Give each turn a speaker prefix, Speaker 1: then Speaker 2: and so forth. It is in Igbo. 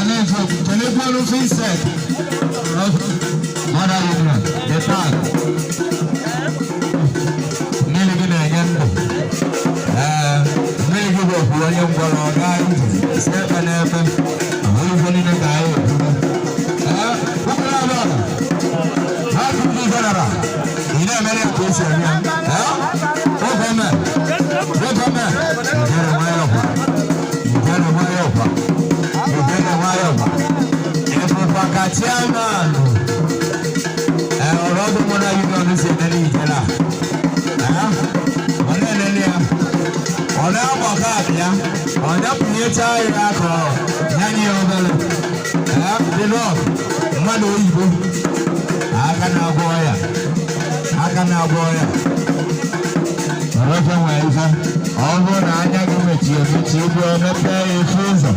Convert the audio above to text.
Speaker 1: Na-eziokwu, kelekwuolu Vincent of Mother Union, the tag. Mmiri gị na-enye ndụ. Ee, mmiri gị bụ okwu onye ngwọrọ ọ gaa ije si ebe n'ebe ahụ ife niile ka anyị ekwuru. Ee, ụkwụrụ abụọ ha bụ ndị general, ị na-emere ya ka esi eme ya. Ee, oge eme oge eme ijere nwayọọ kwa, ijere nwayọọ kwa, ijere nwayọọ kwa. Ịfụkwa ka chairman ee ọrụ ọdụ Mother Union si enene ijere a. Ee, ọ na-enene ya, ọ na-agbakọ abịa, ọ na-apụnyecha ya ka ọ nyanye ya obere. Ee, dị lọk mmadụ oyibo, aka na-agwọ ọya, aka na-agwọ ọya. Ọrọfe nwere ife ọ bụrụ na anya gị mechie emechi, ebe ọ mepee ya efu ụzọ.